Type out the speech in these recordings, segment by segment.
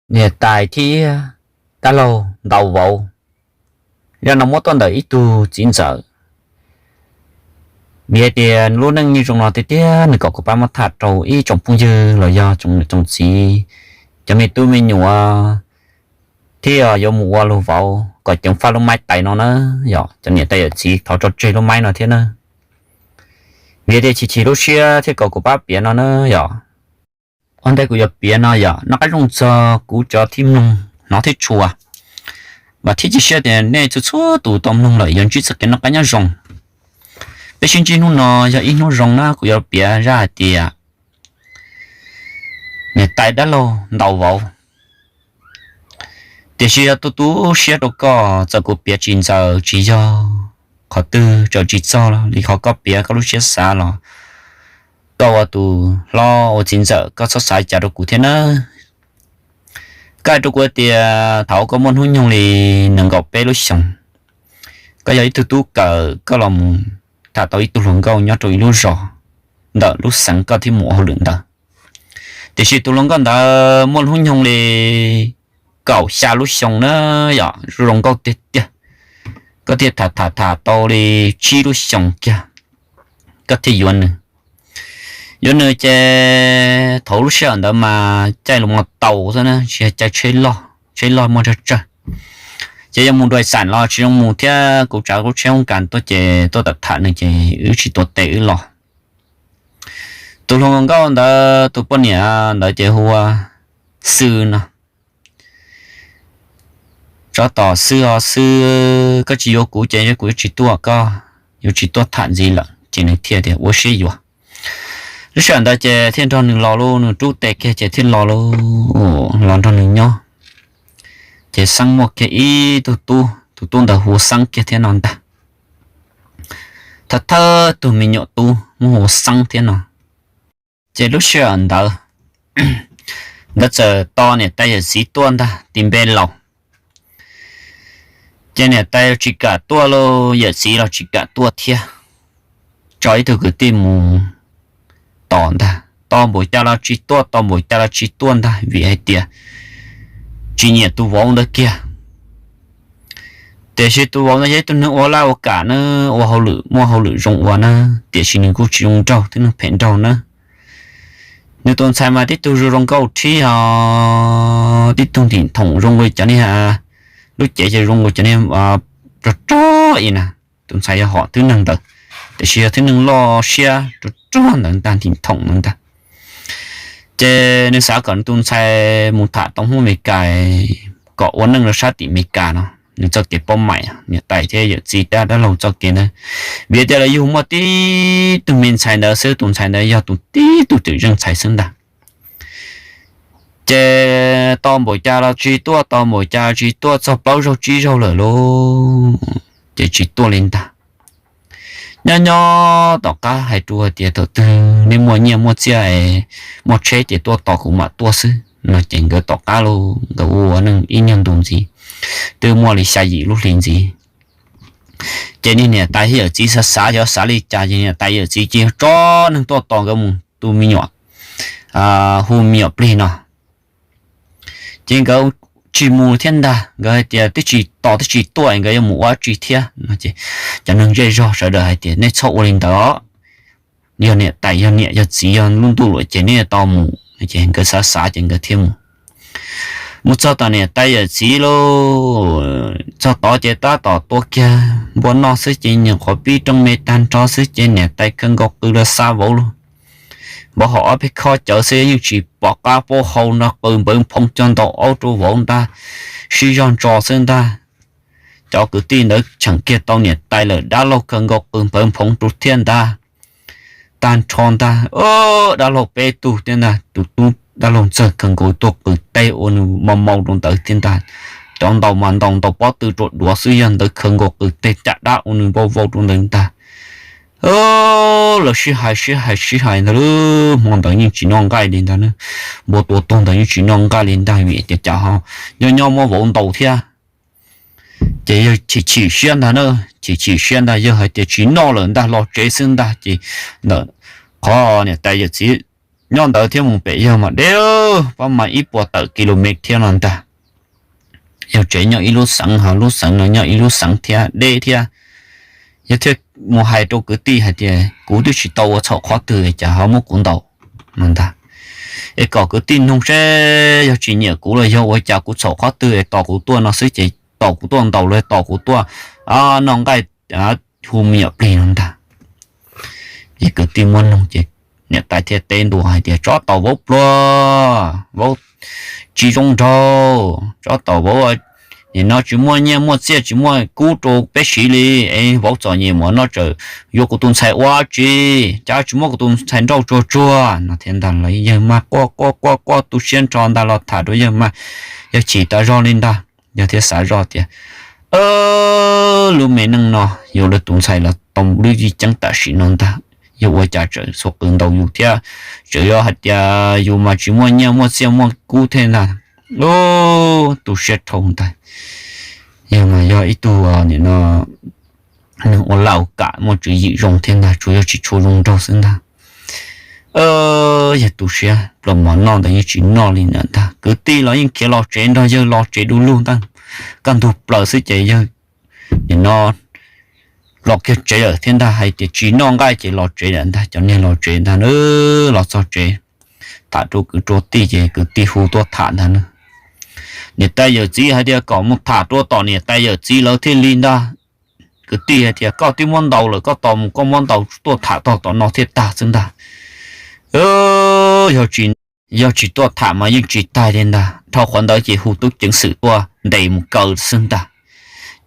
niam tais thiab dab laug ntaus vauv, yog no muab tuaj ntawm ib tug txiv ntxawm. Vim hais tias nws lub neej zoo no tiag tiag, nws kom kuv pab muab tham rau ib tsoom phooj ywg los yog tsoom niam tsoom txiv, cov me tub me nyuam thiab yuav mus ua luag vauv kom ceev faj lub maib tais no na. Yog cov niam tais yawm txiv thov tso tseg lub maib no thiab na. Vim tias chim chim lub siab thiab kom kuv pab piav no na yog. Ua ntej kuv yuav piav no yog noj qab zoo txog kuv cov thib mloog hnov thiab tshua, mas thiab cia siab tias nej txhua txhua tus tau mloog lawm yuav ntsib txoj kev noj qab nyob zoo. Peb sib ntsib hnub no yog ib hnub zoo na, kuv yuav piav zaj hais tias niam tais dab laug ntaus vauv. Tiam sis yog tu tu siab rau koj, txawm kuv piav tsis ntxaws tsis yog qhov twg, txawm tsis txog li qhov koj piav koj lub siab xav los koj ua tus hlob ua txiv ntxawm koj txhob xav cas rau kuv thiab nawb. Koj hais rau kuv tias thaum koj muaj hnub nyoog li nees nkaum peb lub xyoos, koj yog ib tug tub kawm, koj los mus tham tau ib tug hluas nkauj nyob rau ib lub zos ntawm lub xeev koj thiaj mus ua hauj lwm ntawd. Tiam sis tus hluas nkauj ntawd muaj hnub nyoog li kaum xya lub xyoo na, yog zoo nkauj tiag tiag. Koj thiaj tham tham tham tau li tsib lub xyoos kiag, koj thiaj yuav nws. Yuav nws ces thaum lub sij hawm ntawd mas caij los mus tau xwb na, tsis yog caij tsheb loj, tsheb loj muaj tsawg tsawg. Ces yog mus dua xam los tsis zoo mus thiab, kuv tsav lub tsheb hoob kas tuaj ces tuaj tawm tham nws ces wb tsis tuav tes wb los. Tus hluas nkauj ntawd tus poj niam ntawd ces hu ua Xwb no. Tsov tom Xwb os Xwb, koj tsis yuav kuv ces kuv yuav tsis tuaj, koj yuav tsis tuaj tham ntxiv lawm. Ces nws thiaj tias ua siab yuav. Lub sij hawm ntawd ces thiaj nrog nws los lauj, nws rub tes kiag ces thiaj los lauj, los nrog nws nyob. Ces Xeeb muaj kiag ib tug tub, tus tub ntawd hu ua Xeeb kiag thiab no ntag. Thawj thawj tug me nyuam tub muab hu ua Xeeb thiab no. Ces lub sij hawm ntawd nkawd txawm tos niam tais yawm txiv tuaj ntag, tis npe laus. Ces niam tais tsis kam tuaj lauj, yawm txiv los tsis kam tuaj thiab. Tso ib tug kwv tij mus tos ntag, tos npaum cas los tsis tuaj, tos npaum cas los tsis tuaj ntag, vim hais tias tsis nyiam tus vauv ntawd kiag. Tiam sis tus vauv ntawd yog ib tug neeg ua laj ua kam na, ua hauj lwm muaj hauj lwm zoo ua na, tiam sis nws kuj tsis zoo nraug, twb neeg phem nraug na. Nws tus ntxhais mas tib tug zoo zoo nkauj thiab, tib tug ntim thoom zoo li cov niag, lub cev ces zoo li cov niag rog rog ib na. Tus ntxhais yog hom twb neeg ntawd, tiam sis yog twb neeg loj siab rog rog ntawd ntag, ntim thoom ntawd ntag. Ces nws xav kom nws tus ntxhais mus tham tau Hmoob Amelikas kom ua neej rau sab tim Amelikas no, nws txoj kev paub maim, niam tais thiab yawm txiv dab dab laug txoj kev ntawd. Vim tias lawv yug muaj tib tug me ntxhais ntawd xwb, tus ntxhais ntawd yog tus tib tug twm zeej ntxhais xwb ntag. Ces tos npaum cas los tsis tuaj, tos npaum cas los tsis tuaj, txog plaub zaug tsib zaug lawm lauj, ces tsis tuaj li ntag. Nyob nyob tom qab hais rau hais tias thaum twg nej muaj nyiaj muaj txiaj, muaj tsheb ces tuaj tos kuv mam tuaj xwb no. Ces nkawd tom qab lauj, nkawd ua neej ib nyuag ntus ntxiv, twb muaj li xya yim lub hlis ntxiv. Ces niag niam tais thiab yawm txiv xav xav xyov xav li cas, ces niam tais yawm txiv cia li tso neeg tuaj tos nkawd mus tu me nyuam, hu me nyuam plig no. Ces nkawd tsis mus thiab ntag, nkawd hais tias twb tsis tos twb tsis tuaj nkawd yuav mus ua dab tsi thiab no. Ces cov neeg zej zog sawv daws hais tias nej txhob ua li ntawd, yog niam tais yog niam yog txiv yog lub ntuj lawm ces nej tau mus. Ces nkawd xav xav ces nkawd thiaj mus. Mus txog tom niam tais yawm txiv lauj, txog tod ces tab tom tua kiag npua noj xwb ces nyuam qhuav pib rooj me tag nrho xwb ces niam tais khaws nkaus qws los xa vauv lauj. Vauv hom ob peb khob cawv xwb yeej tsis pom qab paub hau no, qws npawv nphoo cog ntaus aub rau vauv ntag, sib zog ntso xwb ntag. Cov kwv tij ntawd cheem kiag tau niam tais lawm, dab laug khaws nkaus qws npawv nphoo rau thiab ntag. Tag nrho ntag, dab laug peb tug thiab ntag, tus tub dab laug ntxawg khaws nkaus ib tug qws teb ua nws mau mau rau ntawd thiab ntag. Cov ntaus mas ntaus ntaus pob tw rau duav xwb, yog ntawd khaws nkaus qws teb caj dab ua nws vau vau rau ntawd ntag. Lawv sib hais sib hais sib hais ntag, hmo ntawd yeej tsis noj nqaij li ntag, npua tua tuag ntawd yeej tsis noj nqaij li ntag, vim tias cas ho nyob nyob muab vauv ntaus thiab. Ces yog chim chim siab ntag na, chim chim siab ntag, yog hais tias tsis noj lawm ntag los tsev xwb ntag. Ces ntawm qhov niam tais yawm txiv Nyob ntawd thiab mus pem yawg mas deb, pab mas ib puas tawm kilomev thiab no ntag. Yawg tsev nyob ib lub xeev, ho lub xeev no nyob ib lub xeev thiab deb thiab. Yawg thiaj mus hais rau kwv tij hais tias kuv twb tsis tau ua txhaum qhov twg es cas ho muab kuv ntaus no ntag. Es kom kwv tij nug seb yog tsis nyiam kuv los yog ua cas kuv txhaum qhov twg es tos kuv tuaj no xwb ces tos kuv tuaj ntaus los tos kuv tuaj noj nqaij hu me nyuam plig no ntag. Ces kwv tij muab nug ces niam tais thiaj teb ntua hais tias tsob taus vauv pluag, vauv tsis zoo nraug, tsob taus vauv nim no tsis muaj nyiaj muaj txiaj tsis muaj kub rau peb siv li. Es vauv txom nyem mus no tseem yuav kuv tus ntxhais ua tsi, cas tsis muab kuv tus ntxhais nrauj tsuag tsuag no thiab ntag. Los yawg mas quaj quaj quaj quaj tu siab nrho ntag los tham rau yawg mas yawg chim tas zog li ntag. Yawg thiaj xav zoj tias lub me neej no yuav lawv tus ntxhais los tau lub yij ceeb tam sim no ntag, yog ua cas tseem xuas qws ntaus yus thiab, tseem yog hais tias yus mas tsis muaj nyiaj muaj txiaj muaj kub thiab ntag. Tu siab dhau ntag. Yawg mas yog ib tug nim no neeg ua laj ua kam muaj tswv yim zoo thiab ntag, tsuas yog tsis tshua zoo nraug xwb ntag. Yawg tu siab plaws mov noj ntawd yeej tsis noj li ntag. Kwv tij los yeej khiav los tsev nrog yawg los tsev du lug ntag. Kaj ntug plaws xwb ces yawg nim no los kiag tsev lawm thiab ntag, hais tias tsis noj nqaij ces los tsev lawm ntag. Cov niag los tsev ntag, los txog tsev tham rau kwv rau tij ces kwv tij hu tuaj tham ntag na. Niam tais yawm txiv hais tias kom mus tham rau tom niam tais yawm txiv lawv thiaj li ntag. Kwv tij hais tias koj twb muab ntaus lawm, koj tos mus koj muab ntaus tuaj tham tog tom no thiaj tag xwb ntag. Yog tsis tuaj tham mas yeej tsis tag li ntag. Dhau qhov ntawd ces hu tub ceev xwm tuaj ntes mus kaw xwb ntag.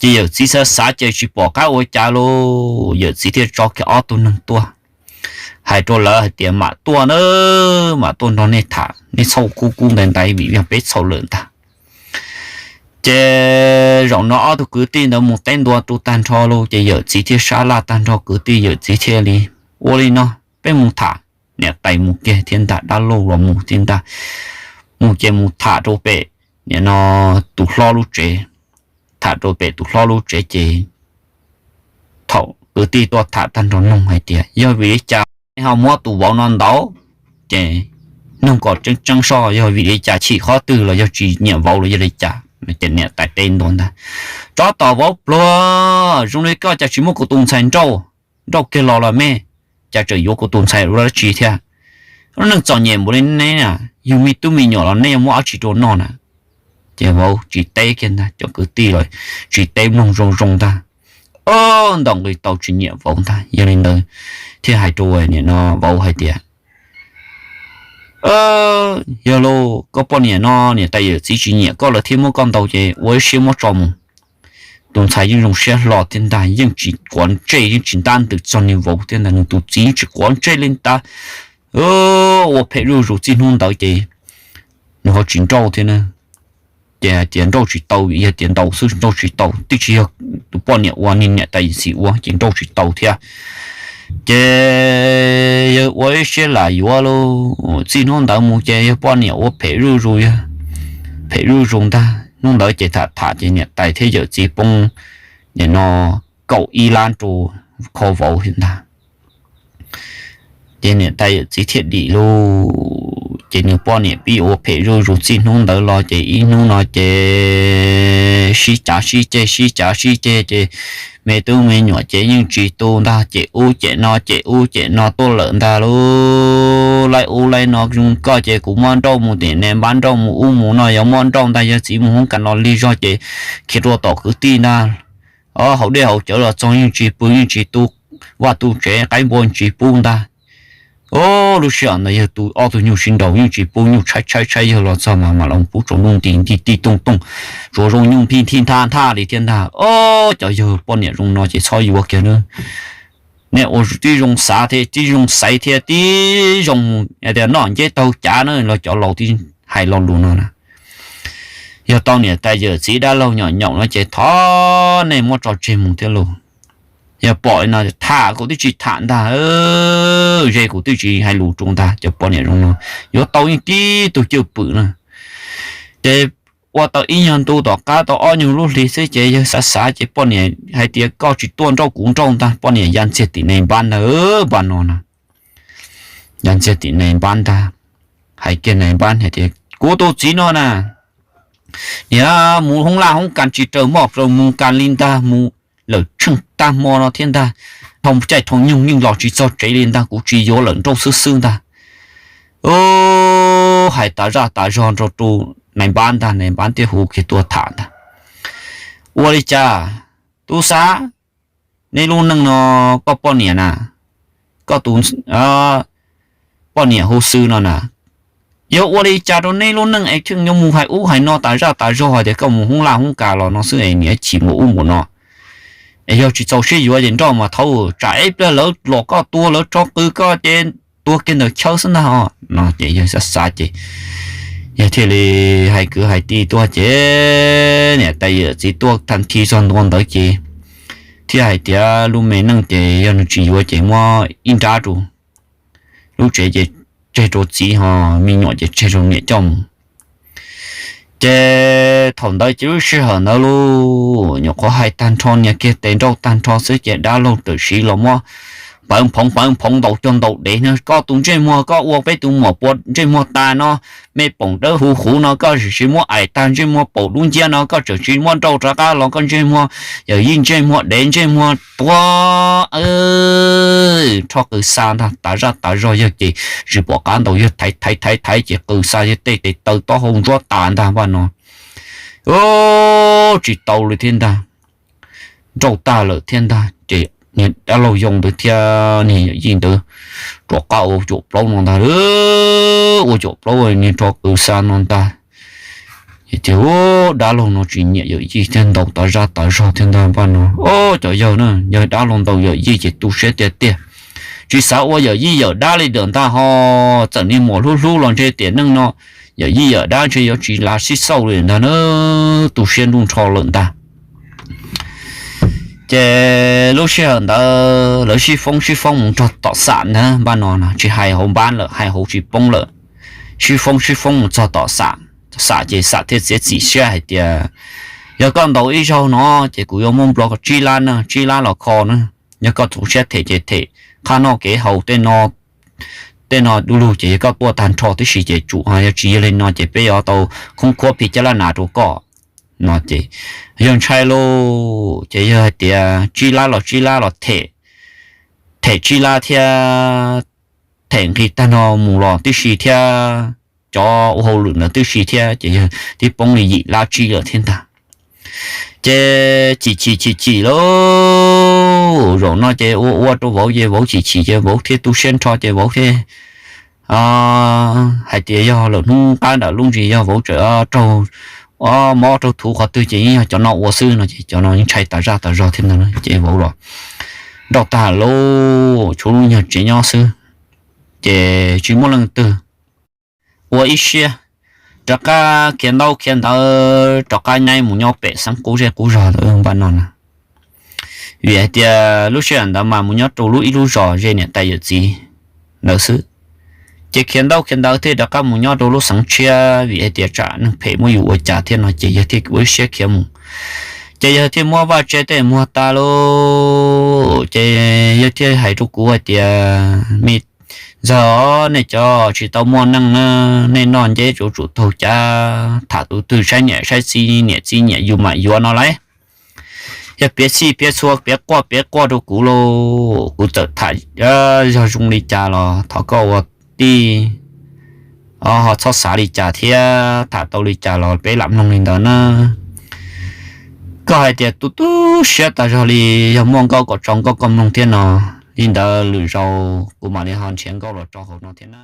Ces yawm txiv xav xav ces tsis pom qab ua cas lauj, yawm txiv thiaj tso kiag ob tug neeg tuaj hais rau lawv hais tias mam tuaj na, mam tuaj nrog nej tham, nej txhob kub kub ntais ntais vim yog peb txhaum lawm ntag. Ces zaum no ob tug kwv tij ntawd mus teb ntua rau tag nrho lauj, ces yawm txiv thiaj sab laj tag nrho kwv tij, yawm txiv thiaj li ua li no, peb mus tham. Niam tais mus kiag thiab ntag, dab laug los mus thiab ntag. Mus ces mus tham rau pem nim no tus hlob lub tsev. Tham rau pem tus hlob lub tsev ces thaum kwv tij tuaj tham tag nrho nug hais tias yog vim li cas nej ho muab tus vauv no ntaus, ces nug kom tseeb tseeb soj, yog vim li cas, chim qhov twg los yog tsis nyiam vauv los yog li cas? Ces niam tais teb ntua ntag, tsob tom vauv pluag, zoo li koj cas tsis muab kuv tus ntxhais nrauj, nrauj kiag los los me, cas tseem yuav kuv tus ntxhais ua dab tsi thiab? Lub neej txom nyem npaum li neb, yug me tub me nyuam los neb yuav muab dab tsi rau noj na? Ces vauv tsis teb kiag ntag, cov kwv tij los tsis teb, mloog zoo zoo ntag, ntaus nqi tau tsis nyiam vauv ntag. Yog li ntawd thiaj hais rau nim no vauv hais tias yog lauj, koj poj niam no niam tais yawm txiv tsis nyiam koj lawv thiaj muab koj ntaus ces ua ib siab muab tso mus. Tus ntxhais yeej zoo siab hlo thiab ntag, yeej tsis quav ntsej, yeej tsis ntab ntws txog nws vauv thiab ntag, nws tus txiv yeej tsis quav ntsej li ntag. Ua phem zuj zus txij hnub ntawd ces nws ho tsis nrauj thiab na. Ces hais tias nrauj tsis tau vim yog tias ntaus xwb nrauj tsis tau, twb tsis yog tus poj niam ua, niam tais yawm txiv ua ces nrauj tsis tau thiab. Ces yawg ua ib siab lam yuav lauj, txij hnub ntawd mus ces yawg poj niam ua phem zuj zus, yawg phem zuj zus ntag. Hnub ntawd ces tham tham ces niam tais thiab yawm txiv poob nim no kaum ib lab rau kho vauv thiab ntag. Ces niam tais yawm txiv thiaj dim lauj, ces nws poj niam pib ua phem zuj zus txij hnub ntawd los ces ib hnub no ces sib cav sib ceg sib cav sib ceg ces me tub me nyuam ces yeej tsis tu ntag, cem ub cem no cem ub cem no tuaj lawm ntag lauj. Laib ub laib no zoo koj ces kuv muab nrauj mus tim ne, npab nrauj mus ub mus no, yuav muab nrauj ntag, yog txiv mus hoob kas los lig zog ces khiav rau tom kwv tij ntag. Haus dej haus cawv los txog yeej tsis pw yeej tsis tu vaj tu tsev, qaib npua tsis pub ntag. Lub sij hawm ntawd yawg tu ob tug nyuj sib nraus yeej tsis pub, nyuj tshaib tshaib tshaib, yawg los txog mas mam los pub tsaus ntuj nti nti ti tooj tooj, tsuav zoo nyuj nphij nthi nthaj nthaj li thiab ntag. Cov yawg poj niam zoo no ces txhob yuav kiag nawb. Nej ua tib zoo xav thiab tib zoo xaiv thiab tib zoo mus tias noj nceb taug cav na los cov laus tib hais lo lus no na. Yog tau niam tais yawm txiv dab laug nyom nyaum no ces thov nej muab tso tseg mus thiab lauj. Yog pom li no tham kuv twb tsis tham ntag, ze kuv twb tsis hais lus rau ntag. Cov poj niam zoo no yuav tau yeej tib tug cwj pwm na. Ces ua tau ib nyuag ntu tom qab tau ob nyuag lub hlis xwb ces yawg xav xav ces poj niam hais tias koj tsis tuaj nrauj kuv nrauj ntag, poj niam ya ntxiag tim ne npab ntag, npab no na. Yog ntxiag tim nais npab ntag, hais kiag nais npab hais tias, kuv tus txiv no na, niam mus hoob laj hoob kas tsis raws moj raws mus kas li ntag, mus lawm tsheej tag hmo no thiab ntag, dhau caij dhau nyoog yeej los tsis txog tsev li ntag, kuv tsis yuav lawm, nrauj xwb xwb ntag. Hais tas zaj tas zog rau tus nais npab ntag, nais npab thiaj hu kiag tuaj tham ntag. Ua li cas, tub Xab, neb lub neej no, koj poj niam na, koj tus poj niam hu xwb no na, yog ua li cas rau neb lub neej es tseem yuav mus hais ub hais no tas zaj tas zog hais tias koj mus hoob laj hoob kas los no xwb es niam chim mus ub mus no. Es yog tsis txaus siab yuav ces nrauj mas thaum tsam ib pliag lawv los koj tua lawv rho qw koj ces tuag kiag ntawm chaw xwb ntag os no. Ces yawg xav xav ces yawg thiaj li hais kwv hais tij tuaj ces niam tais yawm txiv tuaj tag nthi txog ntua ntawd ces thiaj hais tias lub me neej ces yog nws tsis yuav ces muab ib nrab rau, lub tsev ces tseg rau txiv ho me nyuam ces tseg rau niam coj mus. Ces thaum ntawd ces lub sij hawm ntawd lauj, nyuam qhuav hais tag nrho nias kiag tes nrauj tag nrho xwb ces dab laug tawm siv los muab npawv nphoov npawv nphoov ntaus cog ntaus dev no, koj tus ntsej muag koj ua peb tus muam pua ntsej muag tas no, me poom dawb huv huv no koj tseem tsis muab aim tag ntsej muag paum dub nciab no koj tseem tsis muab nrauj rov qab los koj ntsej muag yawm yij ntsej muag dev ntsej muag tuag. Rho qws xa ntag tas zaj tas zog yawg ces tsis pom qab ntaus yawg thaiv thaiv thaiv thaiv ces qws xa yawg tej tes taw taub hau ntsuab tas ntag npaj no. Tsis tau li thiab ntag, nrauj tag lawm thiab ntag ces niag dab laug yoo ntawd thiab niag yawm yij ntawd rov qab ua cuam plaub no ntag, ua cuam plaub niag rho qws xa no ntag. Ces tias dab laug no tsis nyiam yawm yij thiab ntaus tas zaj tas zog thiab ntag npaj no. Ob cov yawg na, yog dab laug ntaus yawm yij ces tu siab tiag tiag, tsis xav ua yawm yij yawm dab li lawm ntag ho. Txawm niag muam hlub hlub los ntshe tiam neej no yawm yij yawm dab ntshe yuav tsis lav sib xauj li ntag na, tu siab nruj nrho lawm ntag. Ces lub sij hawm ntawd lawv sib foob sib foob mus nrog tom xam ntag npaj no, tsis hais hauv npab lawm hais hauv tsis poob lawm, sib foob sib foob mus txog tom xam, xam ces xam thiaj txiav txim siab hais tias yog koj ntaus ib zaug no ces kuv yuav muab nplua tsib lab na, tsib lab los kho na, yog koj txaus siab them ces them, qhab noj kev haus tej no, tej no du lug ces yog koj tuaj tag nrho tib si ces tsum, yog tsis yog li no ces peb yuav tau khoob khuab phi caj laj nas rau koj no ces yawg ntshai lauj ces yawg hais tias tsib lab los tsib lab los them, them tsib lab thiab, them nqis tag no mus los tib si thiab, cov ua hauj lwm ntawd tib si thiab ces yawg twb poob li yim lab tsib lawm thiab ntag. Ces chim chim chim chim lauj, zaum no ces ua ua rau vauv ces vauv chim chim ces vauv thiaj tu siab nrho ces vauv thiaj hais tias yog lawm hnub qab ntawm lub ntsis yog vauv tseem raug mob raug thuv qhov twg ces yeej yog cov no ua xwb no ces cov no yeej ntshai tas zaj tas zog thiab ntag ces vauv los nrauj tag lauj, tshuav lub nyuag tsev nyob xwb ces tsis muaj leej twg ua ib siab, rov qab khiav ntaub khiav ntawv rov qab nyaib mus nyob pem xeeb qub zej qub zog ntawd npaj no na. Vim hais tias lub sij hawm ntawd mas mus nyob rau lub ib lub zos ze niam tais yawm txiv ntawd xwb, ces khiav ntaub khiav ntawv thiaj rov qab mus nyob rau lub xeev tshiab vim hais tias tsam neeg phem muab yus ua cas thiab no ces yawg thiaj ua ib siab khiav mus. Ces yawg thiaj muab vaj tse tej muag tas lauj, ces yawg thiaj hais rau kuv hais tias me ntxawg, nej cov tsis tau muaj neej na, nej noj nceb tsuv tsum taug cav, tham tus twg saib niam saib txiv, niam txiv nyiam yus mam yuav no lauj. Yog piav txhij piav txhua piav quaj piav quaj rau kuv lauj, kuv txawm tham yog zoo li cas los thov koj ua tij ho txhob xav li cas thiab tham tau li cas los peb lam mloog li ntawd na. Koj hais tias tu tu siab tas zog li, yog muaj nkauj kom tso nkauj koj mloog thiab no, li ntawd lwm zaus kuv mam li ho nrhiav nkauj los tso hauv no thiab na.